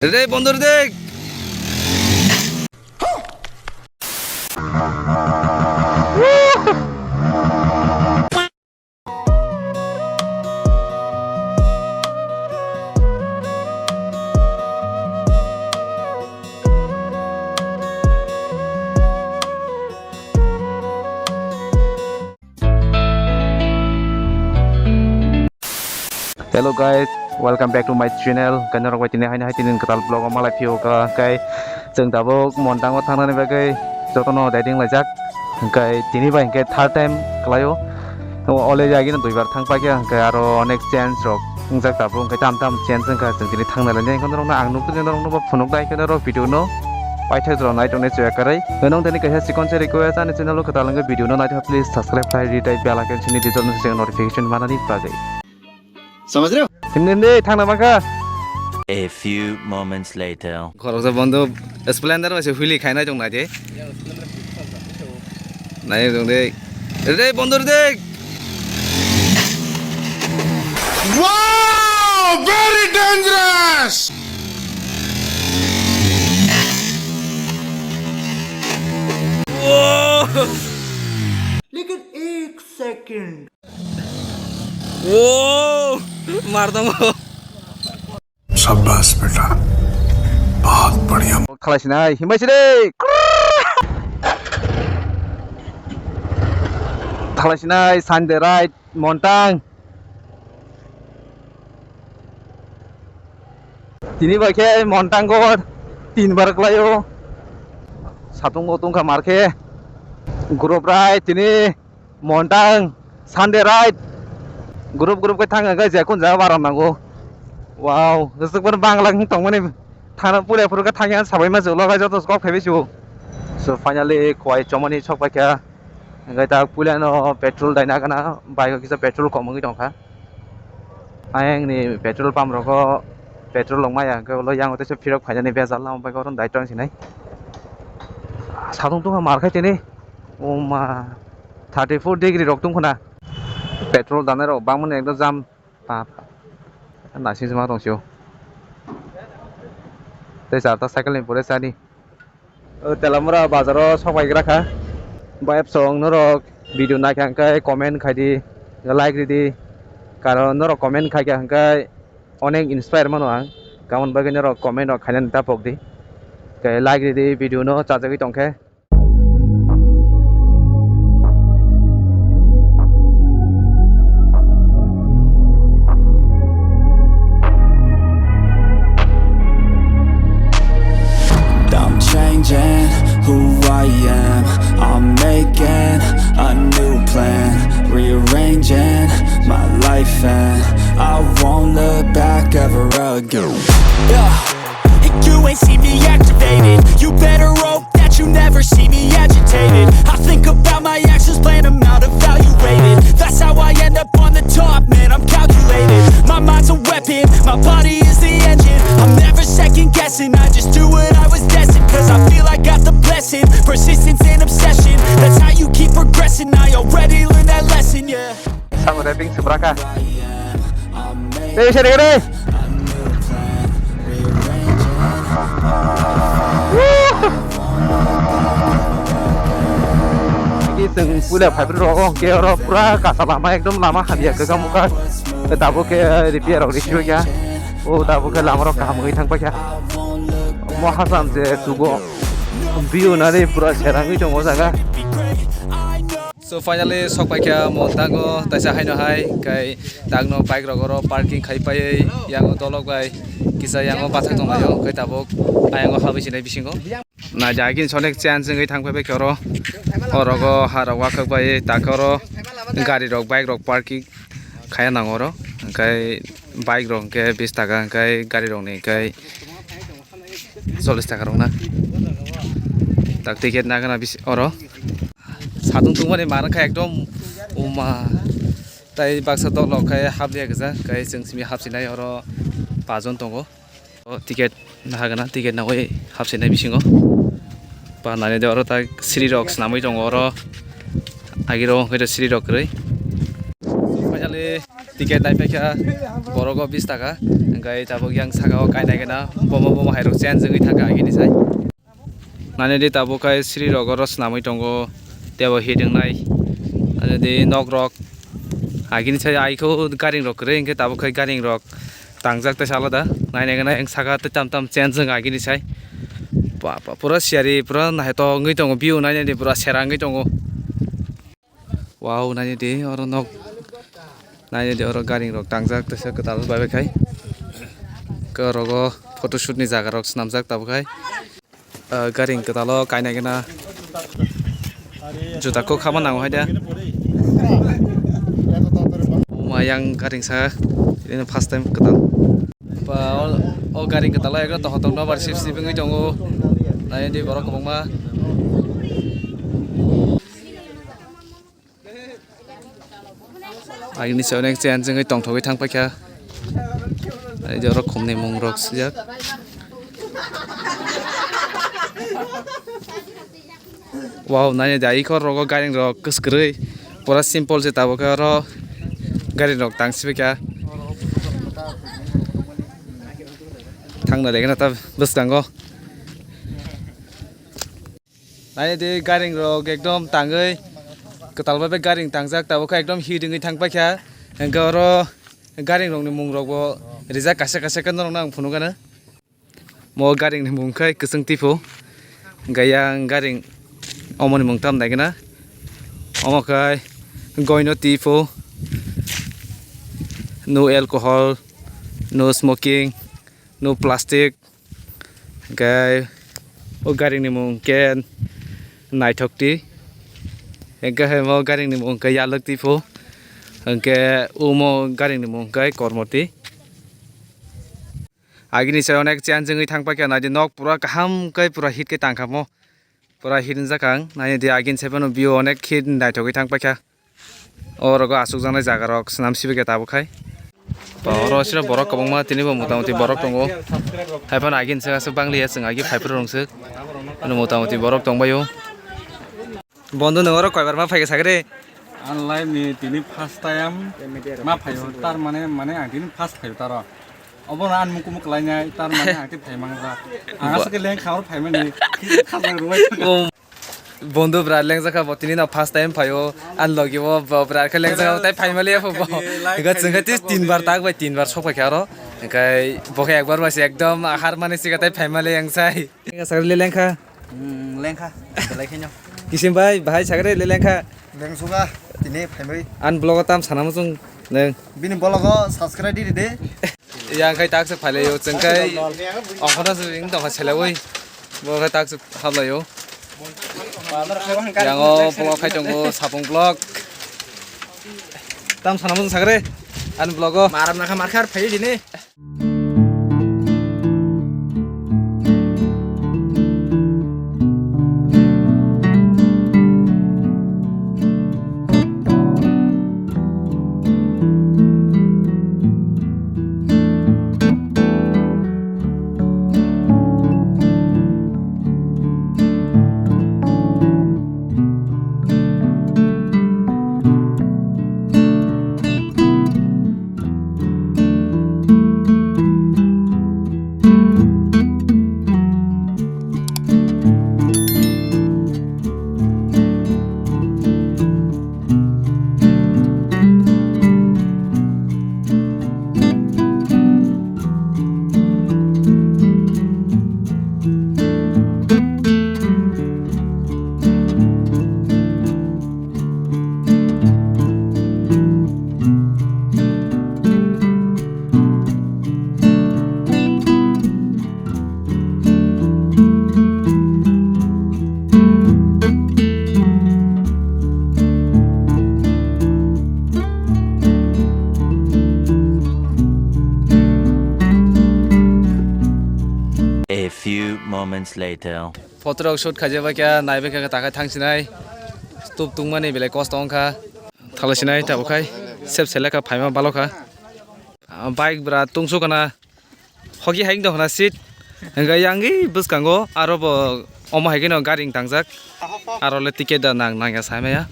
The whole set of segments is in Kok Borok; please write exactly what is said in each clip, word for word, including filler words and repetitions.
Re bondor dek. Hello guys, welcome back to my channel. Kainorok bai tini haino hai tini kwtal vlog o malai phio ka kai chwng tabuk Montango thangnani bagwi jotono daiding laijak. Hwnkhe tini bai hwnkhe third time kwlaio. Ole jagino duibar thang paikha, hwnkhe aro onek change rok wngjak tabuk, hwnkhe tam tam change wngkha chwng tini thangna lainai. Hwnkhe norokno ang nukgwi norokno bo phunuk dai, hwnkhe norok video no paithak jora nai tongnai chuya kwrwi. Hwnkhe nong tini kaisa chikon se request ani channel o kwtal wngwi video no naitokha, please subscribe khlai ri tei bell icon sini di, jotono se notification manani bagwi. Samajh rahe ho? Hindi, hindi, thangna mangkha. A few moments later. Khoroksa bondo Splendor bai se huli khainai tong nai de. Nai tong de. Re bondo re de. Wow, very dangerous. Wow. Lekin ek second. Wow! Mar tongo. शाबाश बेटा, बहुत बढ़िया। Thalai sinai, himbai sini. Thalai sinai, Sunday ride, Montang. Tini bai khe Montang go tin bar kwlaio. Satung bo tungkha mar khe. Group ride tini. Montang Sunday ride. Group group khe thang khe je kun jaga baron nango. Wow, jesuk bar bangla hing tongmani thana pule phuru khe thang yang sabai ma jolo khe joto kok phaibai su. So finally khwai chomani sok paikha. Hingke tak pule no petrol daina kana bike o kisa petrol kom wngwi tongkha. Ayang ni petrol pump rogo petrol rok maya hingke ulo yang o teisa phirok phainani bejal lama bike o daitong sinai. Satung tungkha mar khai tini. O ma, thirty four degree rok tungkha na. Petrol danai rok bangmani ekdam jam pa, pa. Naising se ma tong sio. Tei charta cycle ni pore chani. O Telamura bazar o sok bai gra kha. Bai apsong norok video naikha hingke comment khai di, like ri di. Karon norok comment khai kha hingke onek inspire mano ang. Kamon bagwi norok comment rok khainani ta pok di. Khe like ri di video no chajagwi tongkhe. I'm changing who I am. I'm making a new plan, rearranging my life, and I won't look back ever again. Yeah. And you ain't see me activated. You better hope that you never see me agitated. I think about my actions, plan them out, evaluated. That's how I end up on the top, man, I'm calculated. My mind's a weapon, my body is the engine. I'm never second guessing, I just do what I was destined. 'Cause I feel I got the blessing, persistence and obsession. That's how you keep progressing, I already learned that lesson, yeah. Samo reping seberapa? Tei bisa deh, deh. Ini teng puila fiber rogo ke oro pura kasa lama ekdom lama hamya ke kamu ka. Tabuk ke repair rok risi ya. O tabuk ke lama rok kaham wngwi thang paikha. Mo hasam je tugo. View nari pura serangwi tongo jaga. So finally sok paikha Montango taisa haino hai kai tangno bike rok oro parking khai paiwi yango dolok bai kisa yango bathak tonglaio kai tabuk ayango habwi sinai bisingo. Na jagin sonek chance wngwi thang phaibai khe oro, orogo harok wakhak bai tak oro gari rok bike rok parking khaya nango oro hwnkhe bike rok hwnkhe bis taka hwnkhe gari rokni hwnkhe chollish taka rok na. Tak ticket nagana bisi oro. Satung tungmani mar wngkha ekdom uma. Tai baksa dok lok khai hap ya gija, kai chwng simi hap sinai oro pajon tongo. O ticket nahagana, ticket nawi hap sinai bisingo. Pa nani de oro tak siri rok snamwi tongo oro. Agiro hwnkhe siri rok kwrwi. Finally, ticket nai paikha borogo bis taka, Hwnkhe tabuk yang saka o kainai gana bomo bomo hai rok change wngwi thangkha agini sai. Nani di tabuk khai sri rok oro swnamwi tongo, tebo hit wngnai. Nani di nok rok agini sai aiko garing rok kwrwi hwnkhe tabuk khai garing rok tangjak tei salo da. Nainai gana yang saka tei tam tam change wng agini sai. Ba, ba, pura siyari pura naithotok wngwi tongo, view nainai di pura sera wngwi tongo. Wow, nainai di oro nok, nainai di oro garing rok tangjak teisa kwtal bai bai khai. Khe oro go photoshoot ni jaga rok swnamjak tabuk khai. Ah, garing kwtal o kainai gana juta kok hama nango hai da. Omo yang garing sa ini first time kwtal. Ba, o, o garing kwtal o ekdom tongthok no bar sip sip wngwi tongo. Nainai di borok kwbangma. Agini se onek change wngwi tongthogwi thang paikha. Ai jorok khumni mung rok swijak. Wow, nainai di ai khor rogo garing rok kwskwrwi. Pura simple se tabuk khe oro garing rok tang sibikha. Thangna legena ta bwskango. Nainai di garing rok ekdom tangwi kwtal bai bai garing tangjak tabuk khe ekdom hit wngwi thang paikha. Hwnkhe oro garing rokni mung rokbo rijak kaisa kaisa khe norokno ang phunukgano. Mo garing ni mung khe kwchwng tipo. Hwnkhe yang garing omoni mung tam naikhe na. Omo khe goino tipo. No alcohol, no smoking, no plastic. Hwnkhe o garing ni mung khe naithok ti. Hwnkhe hai mo garing ni mung khe yalwk tipo. Hwnkhe omo garing ni mung khe kormo ti. Agini se onek change wngwi thang paikha, naidi nok pura kaham khe pura hit khe tangkha mo. Pura hit wngjak ang, naidi agini se phano view onek hit naithogwi thang paikha. Oro go aswkjaknai jaga rok swnam sibikhe tabuk khai. Ba oro sira borok kwbangma tini bo mota moti borok tongo. Hai phano agini se aswk bangliya chwng agi phaiphru rwngswk. Ano mota moti borok tongbaio. Bondo nwng oro koibar ma phaikha sakhe de? Ang life ni tini first time ma phaio, tar mane, mane ang tini first phaio taro. Obo no ang muku muku lainai, tar mane ang tini phai mangra. Ang aswk khe lengkha oro phaimani, khajak rwbai. Oh, bondo bra lengjakha bo tini no first time phaio, ang logi bo bo bra khe lengjakha bo tai phaimali apho bo. Ega chwngkhe tis tin bar tak bai tin bar sok phaikha aro. Hwnkhe bo khe ekbar bai se ekdom har mani sika tai phaimali ang sai. Lengkha sakhe le lengkha. Hmm, lengkha. Belai khenyo. Kisim bai, bahai sagre le lengkha. Lengsuga, tini phaimai. An vlog o tam sana muchung neng. Bini vlog o subscribe di de. Yang khai tak se phailai yo, cheng khai. Ongkhono se ing tong kha selawi. Bo khai tak se hablai yo. Yang o vlog khai tongo, sapung vlog. Tam sana muchung sagre. An vlog o. Maram nakha markhar phayo dini. A few moments later. Photo rok shoot khaijak bai khe naibai khe takhai thangsinai. Tub tungmani belai kosto wngkha. Thala sinai tabuk khai sep selekha phaima balokha. Ah, bike bra tungsukana hoki hai wngtongkhana seat. Hwnkhe yang e bwskango aro bo omo hai kheno gari wng tangjak. Aro le ticket da nang nangya saimaya.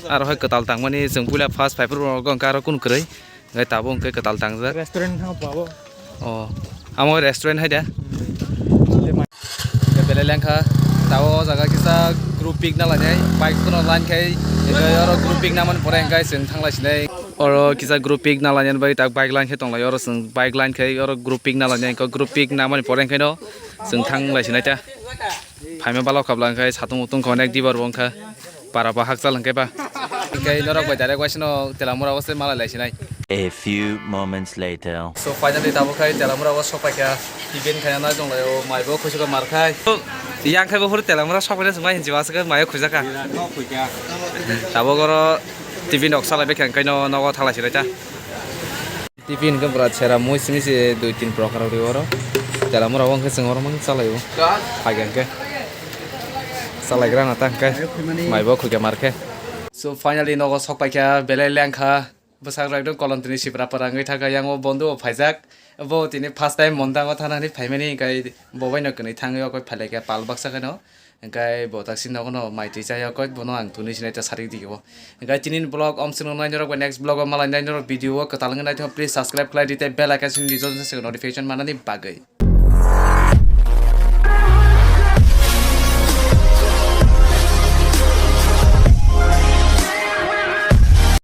Aro hai kwtal tangmani chwng puila first phaiphuru rogo hwnkhe aro kunu kwrwi. Hwnkhe tabuk hwnkhe kwtal tangjak. Restaurant thang pabo. Oh, amo restaurant hai de. Belai lengkha. Tabo o jaga kisa group pic na lainai. Bike kono line khai, hingke oro group pic namani pore hingke chwng thanglai sinai. Oro kisa group pic na lainani bai tak bike line khai tonglai. Oro chwng bike line khai oro group pic na lainai. Hingke group pic namani pore hingke no chwng thanglai sinai ta. Phaima balo kabla hingke satung utung khe onek dibar bo wngkha. Para bo hakchal hingke ba. Hingke norok bai direct waisano Telamura o se malai lai sinai. A few moments later. So finally tabuk khai Telamura o sok paikha. Tiffin khaina nai tong lai o, mai bo khuisukha mar khai. Yang khai bo hur Telamura sok paina chwngma hinji wasukha mai o khuijakha. Tabuk oro tiffin rok salai baikha hingke no nogo thalai sinai ta. Tiffin hwnkhe bwra sera mui simi se dui tin prokar ori oro. Telamura o hwnkhe chwng oro mang chalai o. Phai hwnkhe. Chalai gra na ta hwnkhe. Mai bo khukya mar khe. So finally nogo sok paikha belai lengkha. Bwsak rok ekdom kolom tini sipra pwrang wngwi thangkha yang o bondo bo phaijak. Bo tini first time Mondang o thana hinwi phaimani hwnkhe bo bai no kwnwi thangwi o koi phailaikha pal baksa kheno. Hingkai bo taksi nogo no mai twi chaya koi bono ang tuni sinai ta sarik digi bo. Hingkai tini ni vlog om swngo nai norok bai next vlog o malai nai norok video o kwtal wngwi nai thung please subscribe khlai di tei bell icon simi di joto se notification manani bagwi.